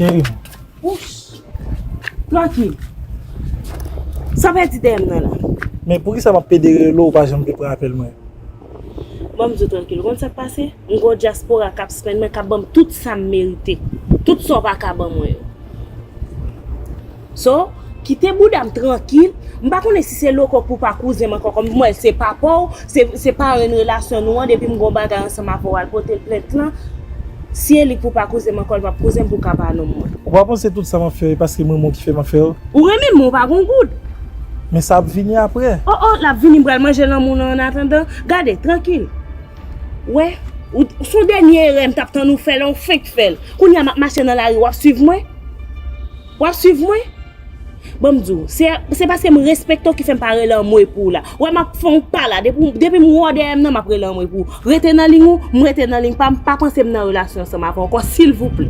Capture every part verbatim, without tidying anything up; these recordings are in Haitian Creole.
Cheri m. Wouch. Trankil. Sa pèdi dèyè m nan la. Men poukisa m ap pede rele w, ou pa janm vle pran apèl mwen? Ban m di w trankil. Ou konn sa k pase? M gen yon dyaspora k ap spann mwen, k ap ban m tout sa m merite. Tout sa w pa ka ban mwen yo. So, kite bouda m trankil. M pa konnen si se loko k pou pa kouzen m ankò, kòm m wè se papa w, se, se parenn relasyon nou an, depi m gen yon bagay ansanm avè w, al pote l plent lan. Si e li k pou pa kouzen m ankò, l p ap kouzen m pou ka pa nonm mwen. Ou pa panse tout sa m ap fè yo, e paske m renmen w ki fè m ap fè yo? Ou renmen m, men w pa gon goud. Men sa ap vini apre. Oh, oh, l ap vini, m pral manje lanmou nan annatandan. Gade, trankil. Wè, ou, se yon dènye erè m t ap tann ou fè l, ou fenk fè l. Kounye a m ap mache nan lari, w ap swiv mwen? W ap swiv mwen? Ban m di w, se, se paske m respekte w ki fè m pa rele anmwe pou w la. Wè, m ap fè w pa la. Depi, depi m wè w dèyè m nan, m ap rele anmwe pou w. Rete nan liy ou, m rete nan liy pa m. Pa panse m nan relasyon ansanm avè w ankò, silvouplè.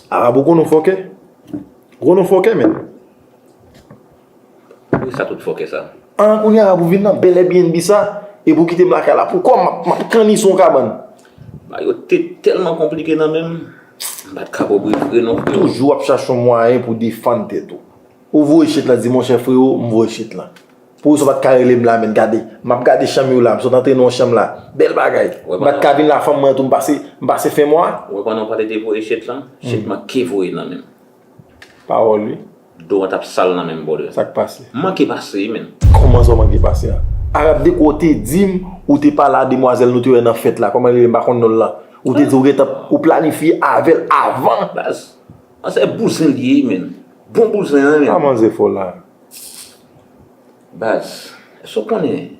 Arab, ou konn ou fòkè? Ou konn ou fòkè, menn? Poukisa tout fòkè sa? An, kounye a, pou vin nan bèl Airbnb sa, epi w kite m lakay la. Poukò m ap, m ap kanni sou yon kabann? Bagay yo te tèlman konplike nan men m, m pa t ka bo brefre non, freo. Toujou w ap chache yon mwayen pou defann tèt ou. Ou voye chit la, di, monchè freo, m voye chit la. Poukisa w pa t ka rele m la, menn? Gade, m ap gade chanm yo la, m sot antre nan yon chanm la. Bèl bagay. M pa t ka vin la, fanm mwen tou, m pase, m pase fen mwa. Ou wè pandan w pale de voye chit lan, chit manke voye nan men m. Pawòl, wi. Do an t ap sal nan men m, brother. Sa k pase? M manke pase, wi, menn. Kòman sa w manke pase a? Arab, de kwa w te di m, ou te pale a demwazèl nou te wè nan fèt la, kòman li rele, m pa konn non l lan. Ou te di ou gentan, ou planifye avè l avan. Baz, an se bouzen li ye, menn. Bon bouzen an, menn. Pa manzè fò la. Baz, èske w konnen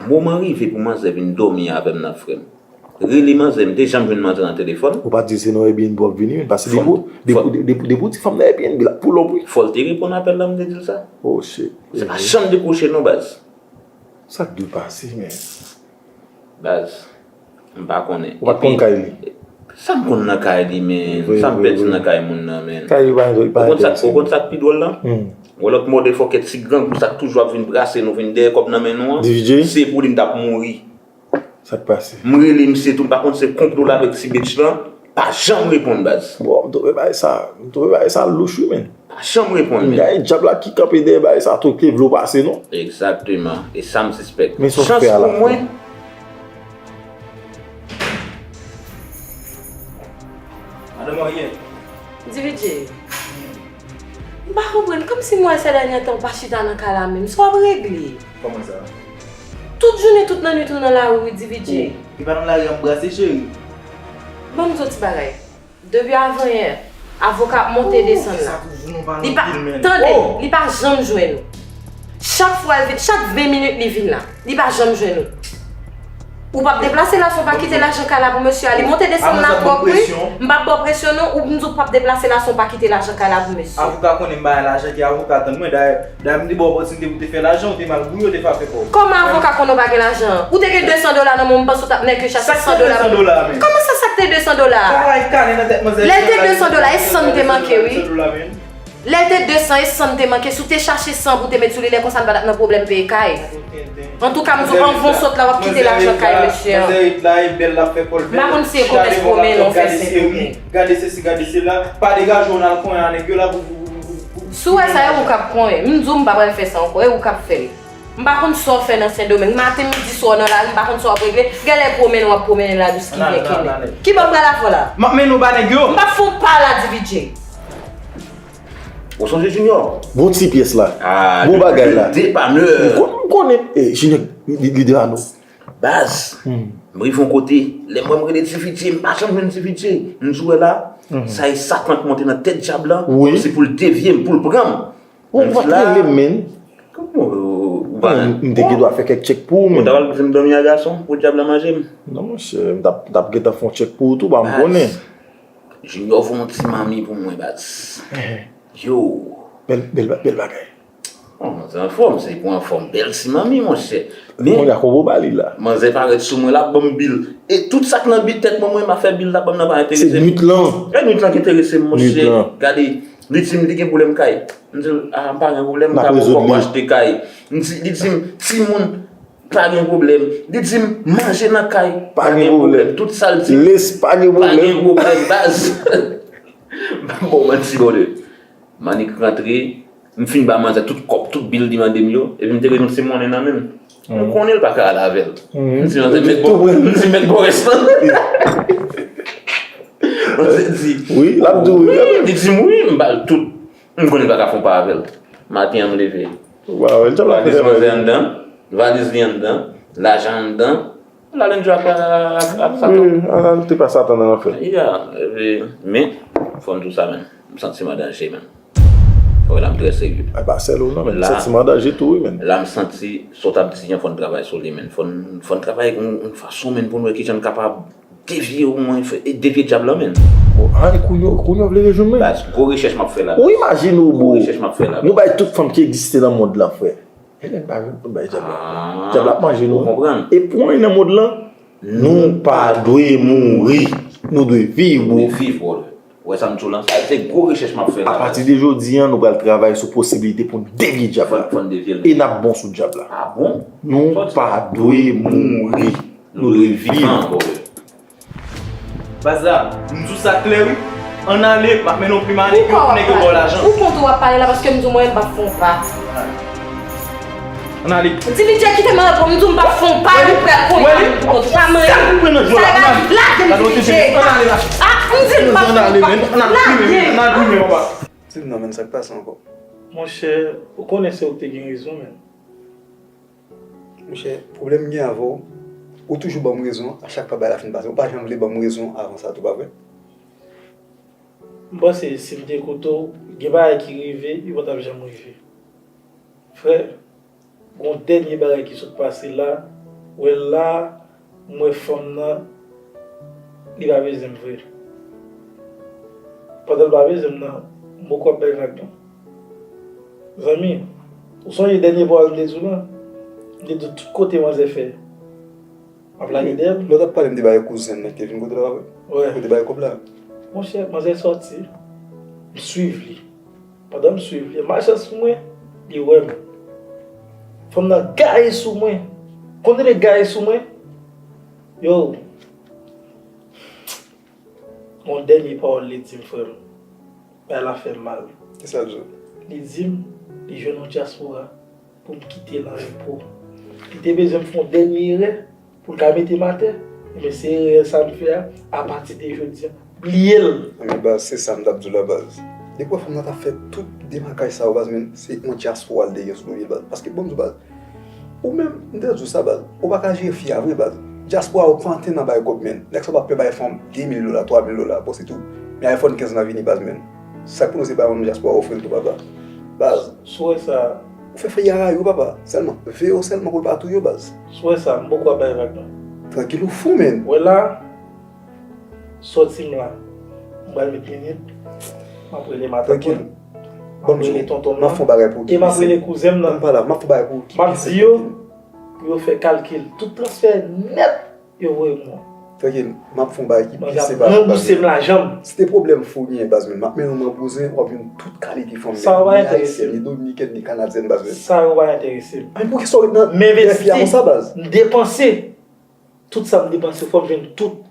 moman rive pou manzè vin dòmi avè m nan, frè m? Rele manzè, m te janm jwenn manzè nan telefòn. Ou pa di se nan Airbnb w ap vini, men pase depi, depi, depi, depi w di fanm nan Airbnb la, pull up, wi. Fò l te reponn apèl la, m te di l sa. Oh, shit. Se pa janm dekwoche non, baz. Sa k dwe pase, men? Baz, m pa konnen. Ou pa t konn kay li? Sa m konn nan kay li, men? Sa m pèdi nan kay moun nan, men? Kay li pa, pa enterese. Ou konn sa k pi dwòl lan? Ou wè lòt motherfucker ti grangou sa k toujou ap vin brase nou, vin dèyè kòb nan men nou an? D V J? Se pou li m t ap mouri. Sa k pase? M rele misye tou, m pa konn se konplo l avèk ti bitch lan, pa janm reponn, baz. Bon, m twouve bagay sa, m twouve bagay sa louch wi, menn. Pa janm reponn, menn. Gade dyab la ki kanpe dèyè bagay sa tou, ki vle w pase non. Egzakteman, e sa m sispèk. Men sa w fè a la. Chans pou mwen. Madan Mariette. D V J, m pa konprann, kòmsi m wè sè dènye tan w pa chita nan kay la menm, sa w ap regle? Kòman sa? Tout jounen, tout lannwit ou nan lari wi, D V J. Ou, li pa nan lari a m brase, cheri. Ban m di w ti bagay. Depi avanyè, avoka ap monte desann la. Li pa, tande, li pa janm jwenn ou. Chak fwa l vin, chak ven minit li vin la. Li pa janm jwenn ou. Ou p ap deplase la san w pa kite lajan kay la pou mesye a. Li monte desann la twòp wi. M p ap ba w presyon non. Ou m di w p ap deplase la san w pa kite lajan kay la pou mesye. Avoka konnen m pa gen lajan, ki avoka tann mwen. Dayè, dayè m te ba w opòtinite pou w te fè lajan, ou te mal gouye, ou te fè afè pa w. Kòman avoka konnen w pa gen lajan? Ou te gen de san dola nan men w, m panse w t ap nèke chache san dola pou mwen. Kòman sa, sa k te de san dola? Lè l te de san dola, e san m te manke wi. Lè l te de san e san m te manke, si w te chache san pou w te met sou li, lè konsa n pa t ap nan pwoblèm peye kay. Antouka, m di w, anvan w sot la, w ap kite lajan kay mesye an. M pa konn si e komès pwomennen w fè Sendomeng. Gade sesi, gade sela. Pa degaje w, n al konyen a nèg yo la pou, pou, pou, pou. Si w wè sa, e ou k ap konyen. M di w, m pa pral fè sa ankò, e ou k ap fè l. M pa konn sa w fè nan Sendomeng. Maten, midi, swa w nan lari, m pa konn sa w ap regle. Genlè pwomennen w ap pwomennen la dous ki vyen ki nen. Kibò m pral avè w la? M ap mennen w ba nèg yo. M p ap fè w pa la, D V J. Ou sonje Junior? Bon ti pyès la. Ah, bon bagay la. Depanè. M kon-, m konnen, eh, Junior, li, li depanè. Baz, m rive yon kote, lè m wè m rele D V J, m pa janm jwenn D V J. M di w wè la, sa e Satan k monte nan tèt dyab la, se pou l devye m, pou l pran m. Ou pa t rele m, menn. Kòman, ou pa... M te gen dwa fè kèk tchèk pou ou, menn. Ou ta pral kite m dòmi a gason pou dyab la manje m? Non, monchè, m t ap, m t ap gentan fè yon tchèk pou ou tou, ba m konnen. Junior voye yon ti manmi pou mwen, baz. Yo. Bèl, bèl, bèl bagay. Non, manzè anfòm, se pou anfòm. Bèl ti manmi, monchè. Men, Kounye a, kòb ou ba li la. Manzè parèt sou mwen la, ban m bil. E tout sa k nan bit tèt mwen, mwen, m ap fè bil la, ban m nan pa Se enterese m. Nwit lan. E nwit lan ki enterese m, Nwit monchè. lan. Gade, li di m li gen pwoblèm kay. M di l, ah, m pa gen pwoblèm, m N ap ka ba w rezoud kòb pou li. achte kay. M di, li di m, timoun, pa gen pwoblèm. Li di m, manje nan kay. Pa gen pwoblèm. Tout sa l di. Lès pa gen Pa gen pwoblèm. pwoblèm, baz. Bon, manti, brother. Manik rantre, m fin ba manzè tout kòb, tout bil li mande m yo, epi m te gen yon ti monnen nan men m. M konnen l pa ka al avè l. M di, manzè, mèt bò, m di, mèt bò rès lan. Manzè di, Wi, l ap di wi. Li di m wi, m ba l tout. M konnen l pa ka fè yon pa avè l. Maten an, m leve. Waw, el djab la Valiz fè manzè anndan, valiz li anndan, lajan anndan. L al enjoy ap, ap, ap sa tou. Wi, al te pa Satan nan lanfè. Ya, epi, men, fò m di w sa menm. M santi m an danje menm. Wè la, m trè serye. Ay, pa sèl ou non, men. M La- santi m an danje tou, wi, men. La, m santi, sa w t ap di an, fò n travay sou li, menn. Fò n, fò n travay yon, yon fason, menn, pou n wè kijan n kapab devye omwen, fè, e devye dyab la, menn. Bon, ay, kounye, kounye w vle rejwenn mwen. Baz, gwo rechèch m ap fè la. Ou imajine w, Gwo bro. rechèch m ap fè la. Nou bay tout fanm ki egziste nan mond lan, frè. Helen pa vin pou bay dyab la. Ah, Dyab la ap manje nou. Ou konprann? E pou yon nan mond lan, nou pa dwe mouri. Nou dwe viv, bro. Nou viv, bro. Wè sa m di w lan, sa se gwo rechèch m ap fè la. Apati de jodi an, nou pral travay sou posibilite pou n devye dyab la. Fò n devye l. E n ap bon sou dyab la. Ah bon? Nou pa dwe mouri. Nou dwe viv. Vivan, bro. Baz la, m di w sa klè wi. Ann ale, m ap mennen w pi male, pou nèg yo ba w lajan. Ou kont ou ap pale la paske m di w mwen m p ap fè yon pa. Ann ale. Di li Djè kite m al pou m di w m p ap fè yon pa, ou prè kounye a pou kont ou pa manyen. Sa va lage m di li Djè. Ah, m di l m p ap fè yon pa. Lage m. Ann al goumen, papa. Di m non, menn, sa k pase ankò? Monchè, ou konnen se ou ki te gen rezon, menn. Monchè, pwoblèm m gen avè w, ou toujou ban m rezon a chak fwa bagay la fin pase. Ou pa janm vle ban m rezon avan sa tou, pa vre? M panse si m te koute w, gen bagay ki rive, yo pa t ap janm rive. Frè, gon dènye bagay ki sot pase la, wè la, m wè fanm nan, li pa bezwen m vre. Pandan l pa bezwen m nan, m poko ap bay vag non. Zanmi, ou sonje dènye pawòl m te di w lan? M te di w tout kote manzè fè, m ap lage dèyè l. Lè w t ap pale, m te ba yo kouzen nan ki te vin kote l, pa vre? Wi. Ou te ba yo kòb la. Monchè, manzè sòti, m swiv li. Pandan m swiv li, malchans pou mwen, li wè m. Fanm nan gaye sou mwen. Konnen li gaye sou mwen? Yo, yon dènye pawòl li di m, frè m. Bagay la fè m mal. Kisa l di w? Li di m li jwenn yon dyaspora pou m kite l an repo. Li te bezwen m fè yon dènye erè pou l ka mete m atè. Ebyen, se erè sa m fè a, apati de jodi a, bliye l. Ebyen, baz, se sa m t ap di w la, baz. Depi w wè fanm nan t ap fè tout demakaj sa yo, baz, men se yon dyaspora l te gen sou do l, baz. Paske, bon, m di w, baz, ou menm, m te di w sa, baz, ou pa ka jere fi a vre, baz. Dyaspora yo pa antre nan bay kòb, men. Nèg sa pa pè bay fanm de mil dola, twa mil dola, bon, se tou. Men iPhone kenz lan vini, baz, men. Sa k pou nou se bay yon dyaspora ofri l tou, papa. Baz. Si w wè sa, ou fè fè yara yo, papa. Sèlman, veye w sèlman pou l pa touye w, baz. Si w wè sa, m poko ap bay vag non. Trankil, ou fou, menn. Wè la, sòti m la. M pral met linèt. M ap rele matant mwen. M ap rele tonton m nan. M ap fè yon bagay pou ou. E m ap rele kouzen m nan. M ap fè yon bagay pou ou. M ap di yo pou yo fè kalkil. Tout transfè nèt yo voye pou mwen. Trankil, m ap fè yon bagay ki plis enpòtan. Ranbouse m lajan m. Si te pwoblèm fou ou gen, baz, men m ap mennen w nan bouzen, w ap jwenn tout kalite fanm. Sa yo pa enterese m. Ni ayisyèn, ni dominikèn, ni kanadyèn, baz, men. Sa yo pa enterese m. Men poukisa w ret nan dèfi a konsa, baz? M envesti, m depanse. Tout sa m depanse, fò m jwenn tout.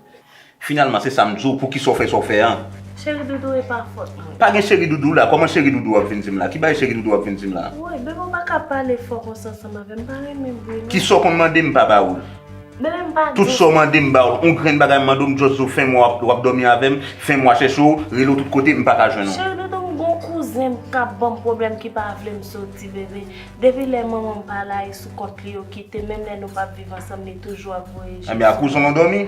Finalman, se sa m di w, poukisa w fè sa w fè an? Cheri doudou, e pa fòt mwen. Pa gen cheri doudou la, kòman cheri doudou w ap vin di m la? Ki bagay cheri doudou w ap vin di m la? Woy, bebe, w pa ka pale fò konsa ansanm avè m, m pa renmen bri non. Kisa w konn mande m pa ba ou l? Bebe, m pa gen. Tout sa w mande m ba ou l, yon grenn bagay m mande w, m just di w fen mwa w ap, w ap dòmi avè m, fen mwa chèche w, rele w tout kote, m pa ka jwenn ou. Cheri doudou, m gon kouzen m k ap ban m pwoblèm ki pa vle m soti, bebe. Depi lè manman m pa la, e sou kont li yo kite, menm lè nou p ap viv ansanm, li toujou ap voye jis. Enben, a kouzen w lan dòmi?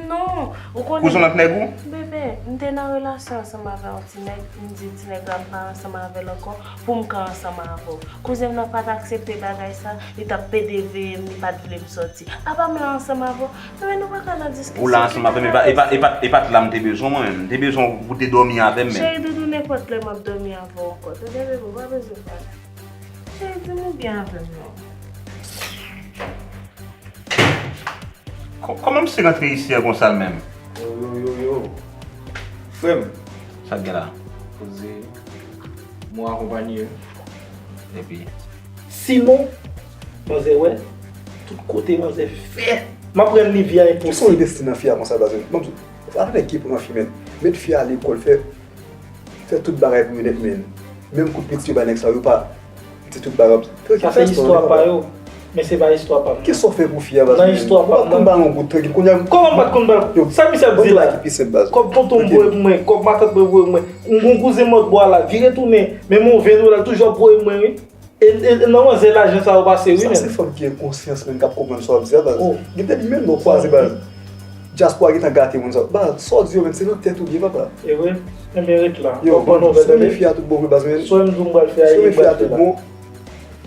Non, ou konnen. Kouzen w lan t nèg ou? Bebe, m te nan relasyon ansanm avè yon ti nèg, m di ti nèg la m pa ansanm avè l ankò, pou m ka ansanm avè w. Kouzen m nan pa t aksepte bagay sa, li t ap pede veye m, li pa t vle m sòti. Apa m la ansanm avè w? Bebe, nou pa ka nan diskisyon. Ou la ansanm avè m, e pa, e pa, e pa, e pa t la m te bezwen w, mwen menm. M te bezwen w pou w te dòmi avè m, menm. Cheri doudou, nenpòt lè m ap dòmi avè w ankò. Tande, bebe, ou pa bezwen pale. Cheri, di m ou byen avè m non. Kò- Kòman misye rantre isi a konsa l menm? Yo, yo, yo, yo. Frè m, Sa k gen la? Poze. Mwen akonpanye. Epi? Sinon, manzè wè, tout kote manzè fè. M ap rann li vi a Kisa w enposib. Destine nan fi a konsa baz men? Sa fè nèg ki pou nan fi men. Met fi a lekòl fè fè tout bagay pou yo nèt men. Menm kout pit yo bay nèg sa yo pa se tout bagay. Trankil Sa se istwa pa yo. Men se pa istwa pa m. Kisa w fè pou fi a baz men? Nan istwa pa m Ou pa t konn ba l yon goud trankil kounye a. Kòman m pa t konn ba l? Sa misye ap di la. Kòb tonton m voye pou mwen, kòb matant mwen voye pou mwen. M gon kouzen m lòt bò a la, vire tounen, men m on ven dola l toujou ap voye pou mwen wi. E, e, e nan manzè lajan sa yo pase wi Sa men. Se fanm ki gen konsyans menm k ap konprann sa w ap di a baz. Oh. Gen de limen nou kwaze baz. Dyaspora gentan gate moun sa. Baz, sa w di yo menm se nan tèt ou li ye papa. E vre? Enben ret la. Yo, Ou pran nouvèl sou men tande? Fi a tout bon vre baz men. Sou men m di w m pral fè a Sou ye men fi a pral fè tout la. Bon.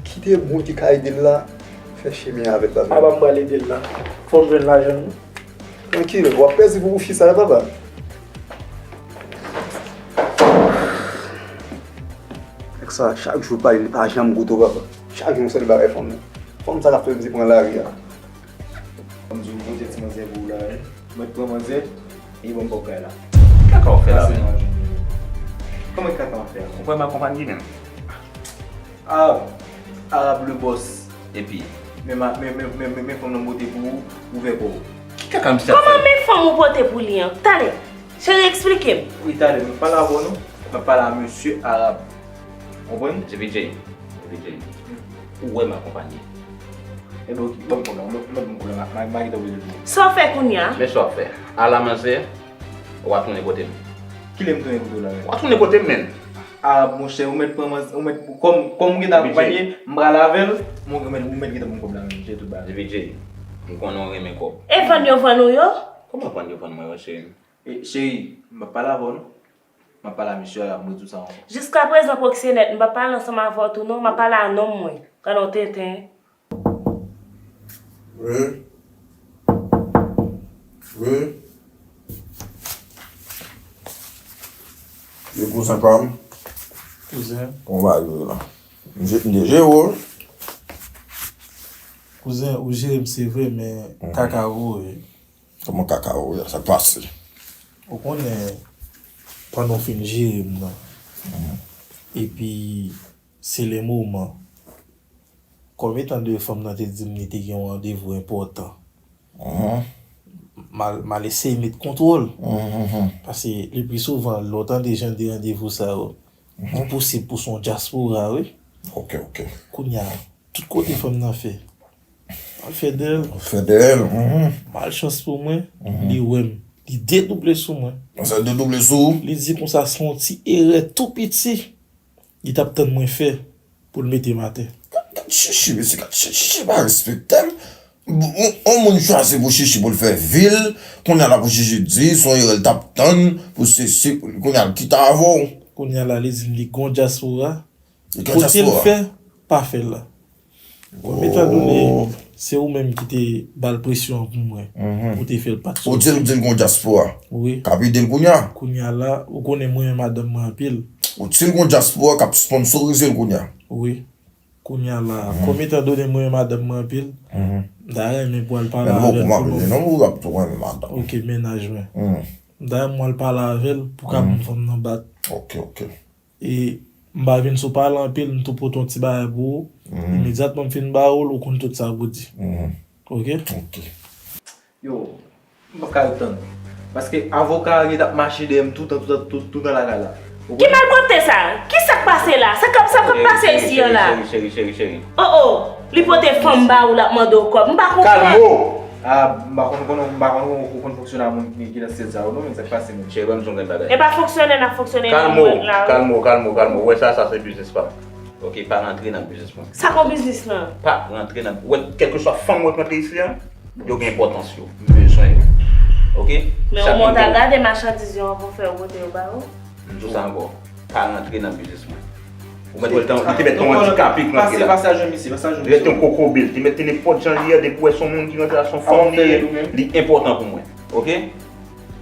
Kite moun ki ka ede l la fè chemen avè l baz. Apa m pral ede l la? Fò m jwenn lajan wi. Trankil, w ap pèdi pou fi sa yo papa. Nèg sa chak jou pale li pa janm goute w papa. Chak jou yon sèl bagay fanm nan. Fanm sa k ap fè m di pran lari a. Ban m di w pote ti manzè pou ou la wi. Mwen pran manzè e ban m ba w kay la. Kaka w fè la menm? Kòman kaka w fè a? Ou kwè m akonpanye menm? Arab, Arab le boss. Epi? Men ma- men men men men men fanm nan pote pou ou, ouvè kò w. Ki kaka misye ap fè? Kòman men fanm ou pote pou li an? Talè, cheri eksplike m. Wi talè, m ap pale avè w non. M ap pale a mesye Arab. Konprann? J P J, J P J, ou wè m akonpanye. Ebyen ok, ban m kòb la, ban m ban m kòb la, ma- ma- ma kite w pou li. Sa w fè kounye a? Men sa w ap fè. Ala manzè, w a tounen kote m. Kilè m tounen kote w la menm? W a tounen kote m menm. Arab monchè, ou mèt pran manzè, ou mèt kòm kòm ou gentan akonpanye, m pral avè l, ou mèt ou mèt gentan ban m kòb la menm, se tout bagay. J P J, m konnen w renmen kòb. E vann yo vann ou yo? Kòman vann yo vann mwen yo cheri? E cheri, m p ap pale avè w non. M ap pale a mesye a la, m redi w sa ankò. Jiskaprezan pwoksyonèt, m p ap pale ansanm avè w tou non, m ap pale a nonm mwen. Gade yon tenten. Wi. Wi. Wi kouzen pa m. Kouzen. Bon bagay la. M je- m deje wo. Kouzen, ou jere m se vre, men kaka ou ye. Kòman kaka ou ye? Sa k pase? Ou konnen, pandan w fin jere m nan, epi se le moman, kòm etan de fanm nan te di m li te gen yon randevou enpòtan, m al, m al eseye met kontwòl. Paske le pli souvan, lè w tande jan de randevou sa yo, li posib pou se yon dyaspora, wi. Ok, ok. Kounye a, tout kote fanm nan fè, m al fè dèyè l. Fè dèyè l, mhm. Malchans pou mwen, li wè m. Li dedouble sou mwen. Sa dedouble sou ou? Li di konsa se yon ti erè tou piti li t ap tann mwen fè pou l mete m atè. Gad, gad chichi, mesye, gad chichi, pa respekte m. Bon, on, on moun chwazi pou chichi pou l fè vi l, kounye a la pou chichi di, se yon erè l t ap tann, pou sesi, kounye a l kite avè w. Kounye a la, li di m li gon dyaspora. Li gon dyaspora. Kote l fè, pa fè l la. Bon, etan done, se ou menm ki te ba l presyon an pou mwen, pou te fè l pa t soti. Ou di l, ou di l gon dyaspora. Wi. K ap ede l kounye a. Kounye a la, ou konnen mwen renmen madanm mwen anpil. Ou di l gon dyaspora k ap sponsorize l kounye a. Wi. Kounye a la, kòm etan done mwen renmen madanm mwen anpil, m ta renmen pou al pale avè l pou nou. Non, ou ap tou renmen madanm. Ok, mennaj mwen. M ta renmen pou al pale avè l pou ka ban m fanm nan bat. Ok, ok. E m pa vin sou pale anpil, m tou pote yon ti bagay pou ou. Imedyatman m fin ba ou l, ou konn tout sa pou di. Ok? Ok. Yo, m p ap ka ret tann. Paske avoka a gentan ap mache dèyè m toutan, toutan, tout, toutan lakay la. Ou Ki malpwòpte sa? Kisa k pase la? Sa k ap, sa k ap pase isi an la? Cheri, cheri, cheri, cheri. Oh, oh, li pote fanm ba ou, l ap mande w kòb. M pa konprann. Kalme w! Ah, m pa konn, konn, m pa konn ou konn fonksyone a moun ki, ki nan stil sa yo non, men sa k pase menm? Cheri, ban m di w yon grenn bagay. E pa fonksyone n ap fonksyone Kalme nan w, mwen la. Kalme w, kalme w, kalme w. Ou wè sa, sa se biznis pa m. Ok, pa rantre nan biznis mwen. Sa kon biznis lan? Pa rantre nan, ou wè, kèlkeswa fanm ou wè k rantre isi a, yo gen enpòtans yo. M bezwen yo. Ok? Men ou mwen ta gade machandiz yo anvan fè yo pote yo ba ou. M di w sa ankò. Pa rantre nan biznis mwen. Ou mèt wè l te, li te mèt te yon andikape k rantre la. Pase, pase al jwenn misye, pase al jwenn misye. Li mèt te yon kokobe, li te mèt te nenpòt jan li ye, depi w wè se yon moun ki rantre la, se yon fanm li ye, li enpòtan pou mwen. Ok?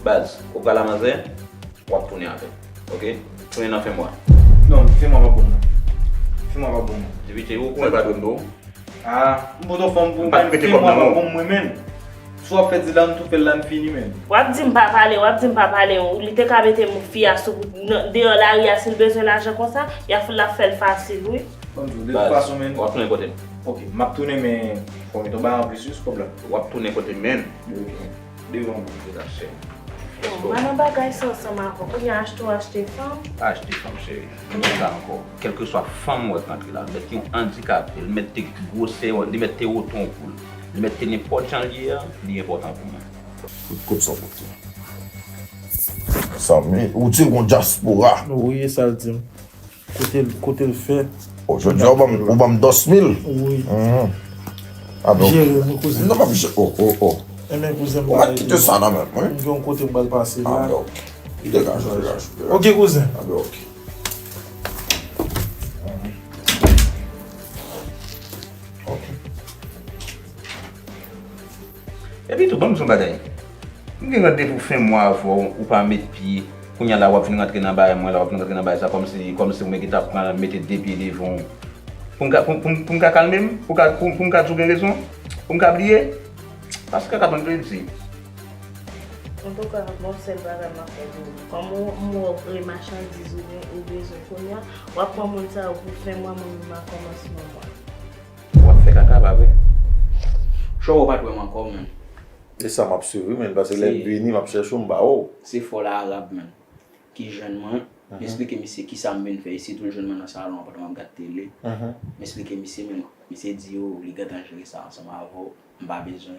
Baz, ou pral a manzè, w ap tounen avè l. Ok? Tounen nan fen mwa. Non, fen mwa p ap bon non. Fè mwa pa bon. Depi te ou, ou pa dwe m do. Ah, m poto fanm pou mwen, fè mwa pa bon mwen menm. Si w ap fè di la, n tou fè l la, n fini menm. W ap di m pa pale, w ap di m pa pale, li te ka mete fi a sou, nan, deyò lari a, si l bezwen lajan konsa, y ap, l ap fè l fasil, wi. Ban m di w, de tout fason, menm. W ap tounen kote m. Ok, m ap tounen, men fò w mete yon bagay anplis, wi, sou kòb la. W ap tounen kote m, menm. Ok. Devan mwen. Bon, m pa nan bagay sa ansanm avè w. Kounye a achte w achte fanm. Achte fanm, cheri. M di sa ankò. Kèlkeswa fanm ou wè k rantre la, l mèt te yon andikape, l mèt te gwosè, li mèt te woton pou l, li mèt te nenpòt jan l ye a, li enpòtan pou mwen. Kout kòb sa w pote. Sa, men, ou di w gon dyaspora. Wi, e sa l di m. Kote l, kote l fè. Oh, jodi a, ou ban m, ou ban m dòs mil? Wi. Mhm. Ah, ben, jere, mon kouzen. Non, m ap jere. Oh, oh, oh. Enben, kouzen, m pral ede w. Ou mèt kite sa nan men m, wi. M gen yon kote m pral pase la. Ah, ben, ok. Degaje, degaje, degaje. Ok, kouzen. Ah, ben, ok. Ok. Epi tou, ban m di yon bagay. M gen randevou fen mwa avè w, ou pa met pye. Kounye a la, w ap vin rantre nan bagay mwen la, w ap vin rantre nan bagay sa, kòmsi, kòmsi ou menm ki t ap pran, mete de pye devan w. Pou m ka, pou, pou, pou m ka kalme m? Pou ka, pou, pou m ka di w gen rezon? Pou m ka bliye? Paske ka ban kredi. Antouka, bon, sèl bagay m ap fè pou ou. Kòm ou, m wè w vle machandiz ou, ou bezwen kounye a, w ap pran moun sa yo pou fen mwa, mwen menm a kòmansman mwa. W ap fè kaka pa vre? Cho, ou pa t wè m ankò, menm. E sa m ap swiv wi, menn, paske lè m vini, m ap chèche w, m pa wè w. Se fòl arab, menn, ki jwenn mwen. M eksplike misye kisa m vin fè isit, tou l jwenn mwen nan salon an pandan m ap gad tele. M eksplike misye, menn, misye di yo li gentan jere sa ansanm avè w, m pa bezwen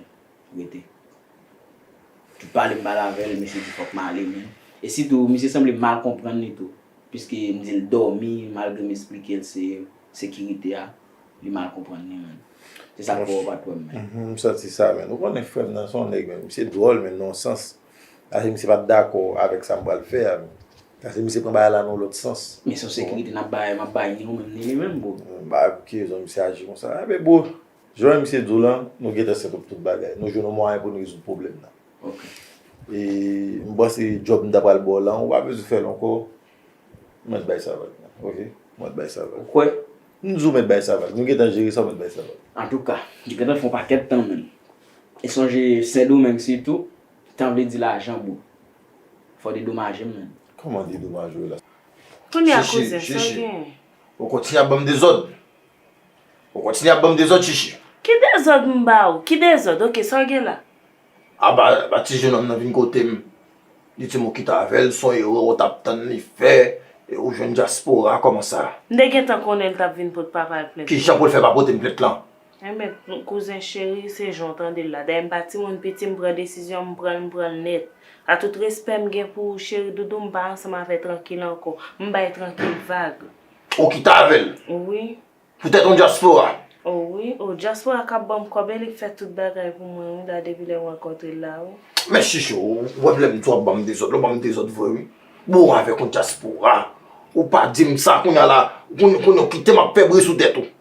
rete. Tout pale m pale avè l, misye di fòk m ale, menn. E sitou, misye sanble mal konprann li tou. Piske m di l dòmi, malgre m eksplike l se sekirite a, li mal konprann li, menn. Se sa k fè w pa t wè m, menn. Mhm, m santi sa, menn. Ou konnen frè m nan se yon nèg, menn. Misye dwòl, menn, nan yon sans. Paske misye pa t dakò avèk sa m pral fè a, menn. Paske misye pran bagay la nan yon lòt sans. Men se yon sekirite n ap bay, m ap bay ni ou menm, ni li menm, bro. M pa wè pou ki rezon misye aji konsa. Enben, bro, jan misye di w lan, nou gentan set up tout bagay. Nou jwenn yon mwayen pou n rezoud pwoblèm nan. Ok. E m panse djòb m ta pral ba w lan, ou pa bezwen fè l ankò. Mwen bay sa vag, ok? Mwen bay sa vag. Ou kwè? M di w mèt bay sa vag. Nou gentan jere sa, mèt bay sa vag. Antouka, li gentan fè yon pakèt tan, menn. E sonje, Sendomeng sitou, tan vle di lajan, bro. Fò w dedomaje m, menn. Kòman dedomaje w la? Kounye a, kouzen, sa w genyen? Ou kontinye ap ban m dezòd. Ou kontinye ap ban m dezòd, Chichi. Ki dezòd m ba ou? Ki dezòd? Ok, sa w gen la? Aba, aba ti jenòm nan vin kote m. Li di m ou kite avè l, se yon erè ou t ap tann li fè, e ou jwenn dyaspora, kòman sa? M te gentan konnen l t ap vin pot papa l plent. Kijan pou l fè pa pote m plent lan? Enben, kouzen cheri, se jan w tande l la. Dayè m pa timoun piti, m pran desizyon, m pran l, m pran l nèt. A tout respè m gen pou ou, cheri doudou, m pa ansanm avè Trankil ankò. M bay Trankil vag. Ou kite avè l? Wi. Poutèt yon dyaspora. O wi, o dyaspora k ap ban m kòb, e li k fè tout bagay pou mwen, wi, la, depi lè m rankontre l la, wi. Men Chichi, ou wè lè m di w ap ban m dezòd, ou ban m dezòd vre, wi. Bon, avèk yon dyaspora. Ou pa di m sa kounye a la, kounye, kounye w kite m ap fè bri sou tèt ou.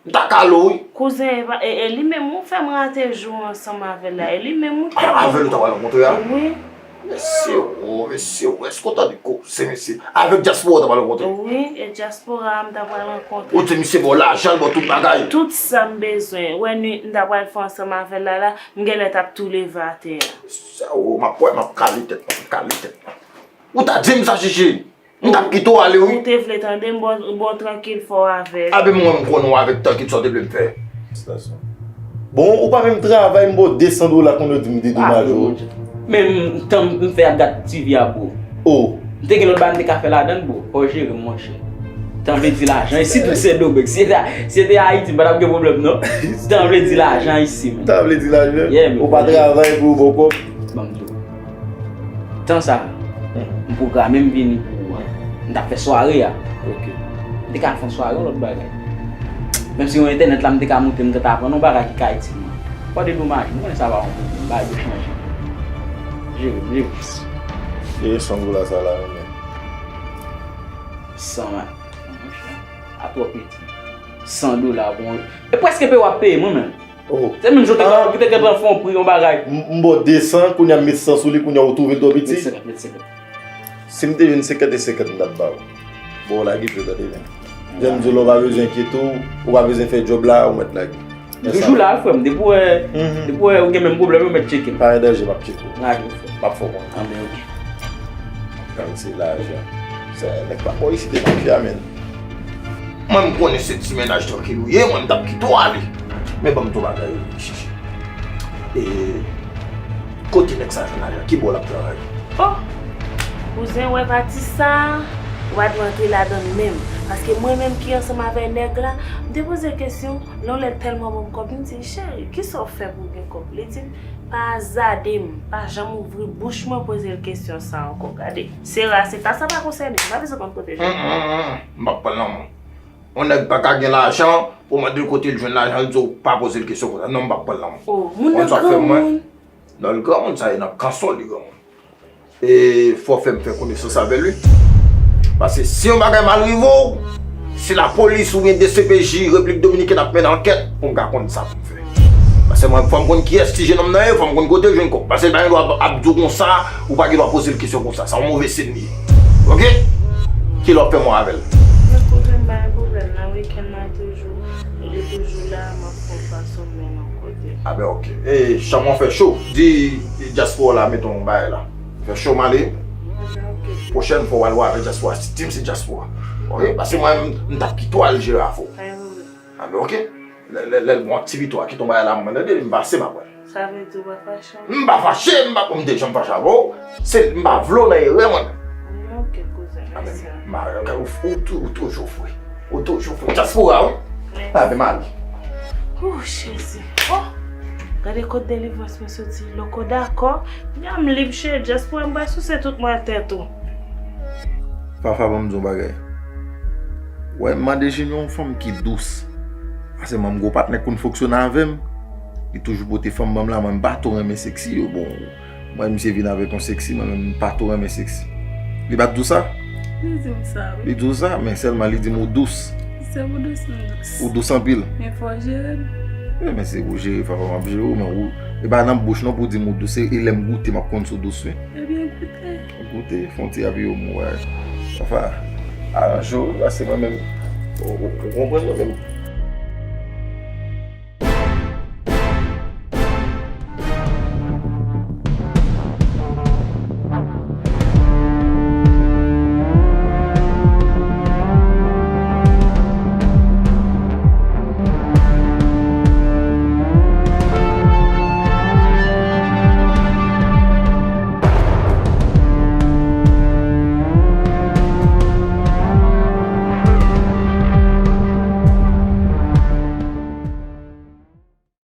M ta kale w, wi. Kouzen, e pa, e, e li menm ou fè m rate jou ansanm avè l la, e li menm ou te... Ah, avè l ou ta pral rankontre a? Wi. Mesye, o, mesye, o, èske w tande koze, mesye? Avèk dyaspora w ta pral rankontre? Wi, e dyaspora a m ta pral rankontre. Ou di misye ba w lajan, l ba w tout bagay. Tout sa m bezwen. Wè nwit m ta pral fè ansanm avè l la, la, m genlè t ap tou leve atè a. Sa, o, m ap wè, m ap kale tèt, m ap kale tèt. Ou ta di m sa, Chichi. M t ap kite w ale, wi. Ou te vle tande m, bon, bon, trankil, fò w avè l. Abe m wè m konnen w avèk trankil, sa w te vle m fè? Bon, ou pa menm travay, m ba w de san dola, kounye a w di m dedomaje w. Men m, tan m fè ap gad T V a, bro. O. M te gen lòt bagay m te ka fè ladan l, bro. Fò w jere m, monchè. Tan vle di lajan, isit ou se dobèk. Si se te, si se te Ayiti, m pa t ap gen pwoblèm, non. Tan vle di lajan isi, menn. Tan vle di lajan? Yeah, men. Ou pa travay pou ou ba w kòb? Ban m di w. Tan sa a, m pwograme m vini pou, m t ap fè sware a. Ok. M te ka al fè yon sware, yon lòt bagay. Menm si yon entènèt la, m te ka moute, m te ka aprann yon bagay ki ka itil mwen. Fò dedomaje, m konnen sa pa yon pwoblèm, bagay yo chanje. Jere, jere. Jere san dola sa la, men. San, a twò piti. San dola pou yon, e prèske peye w ap peye mwen menm. Oh. Se menm jan w te, ou te gentan fè yon pri yon bagay. M, m ba w de san, kounye a m met san sou li, kounye a ou twouve l twò piti. Met senkant, met senkant. Si m te jwenn senkant e senkant, m t ap ba w. Bon, lage pye w tande, men. Jan m di w la, ou pa bezwen enkyete w, ou pa bezwen fè djòb la, ou mèt like. M toujou la, frè m. Depi w wè, depi w wè ou gen menm pwoblèm, ou mèt tcheke m. Pa gen danje, m ap tcheke w. Ok, frè. M ap fè w konnen. Anben, ok. Gad se lajan. Sa nèg pa bò isit e mafya, menn. Mwen, m konnen se ti mennaj trankil ou ye, mwen, m t ap kite w ale. Men ban m tou bagay ou vin chèche. E kote nèg sa jwenn lajan? Ki bò l ap travay? Oh! Kouzen, wè pati sa, ou pa dwe antre ladan l menm. Paske mwen menm ki ansanm avè nèg la, m te poze l kesyon, lè w lè tèlman ban m kòb, m di, cheri, kisa w fè pou w gen kòb? Li di m, pa azade m, pa janm ouvri bouch mwen poze l kesyon sa ankò. Gade, se ra, se ta, sa pa konsène m, pa bezwen konn kote l jwenn. Hum, hum, hum. M p ap pran l nan men w. Yon nèg pa ka gen lajan, ou mande l kote l jwenn lajan, l di w pa poze l kesyon konsa. Non, m p ap pran l nan men w. Oh, moun nan granmoun. Lè l granmoun, sa e nan kanson li granmoun. E fò w fè m fè konesans avè li. Paske si yon bagay mal rive w, se lapolis oubyen D C P J Repiblik Dominikèn ap mennen ankèt pou m ka konn sa pou m fè. Paske mwen, fò m konn kiyès ti jenòm nan ye, fò m konn kote l jwenn kòb. Paske l pa gen dwa ap, ap di w konsa, ou pa gen dwa poze l kesyon konsa. Sa yon move siy li ye. Ok? Kilè w ap fè m wè avè l? Mwen konnen m pa gen pwoblèm nan wikenn nan toujou. Li toujou la, m ap fè fason m mennen yon kote. A ben, ok. E, chanm ou an fè cho. Di dyaspora la mete yon bagay la. Fè cho m ale. Pwochèn fwa w al wè avèk dyaspora. Di m se dyaspora. Ok? Paske mwen, m, m t ap kite w al jere afè w. A ben, ok. Lè, lè, lè l gon aktivite w a kite yon bagay la, mwen tande, m pase m ap wè l. Sa vle di w pa fache? M pa fache, m pa, m te janm fache avè w. Se, m pa vle w nan erè mwen menm. Ok, kouzen, mèsi. M pa, ok, ou, ou, tou- ou toujou fre. Ou toujou fre. Dyaspora, wi. Mèsi. A ben, m ale. Oh, Jezi. Oh! Gade kot delivrans mwen soti. Loko dakò. Kounya m lib, cheri. Dyaspora, m pral souse tout mwa tèt ou. Fafa, ban m di w yon bagay. Wè, m mande Junior yon fanm ki dous. Paske mwen, m gon patnè k konn fonksyone avè m. Li toujou pote fanm ban m la, mwen, m pa twò renmen seksi yo. Bon, mwen, misye vin avèk yon seksi, mwen menm, m pa twò renmen seksi. Li pa t di w sa? Li di m sa, wi. Li di w sa, men sèlman li di m ou dous. Se pou dous, m dous. Ou dous anpil. Men fò jere m. Wi, men se pou jere, fafa, m ap jere w, men ou, e pa nan bouch non pou w di m ou dous, e, e lè m goute, m ap konn si w dous, wi. Ebyen, goute. Goute, fè yon ti api yo mou, wè. Fafa, aranje w, paske mwen menm, ou, ou, ou konprann mwen menm.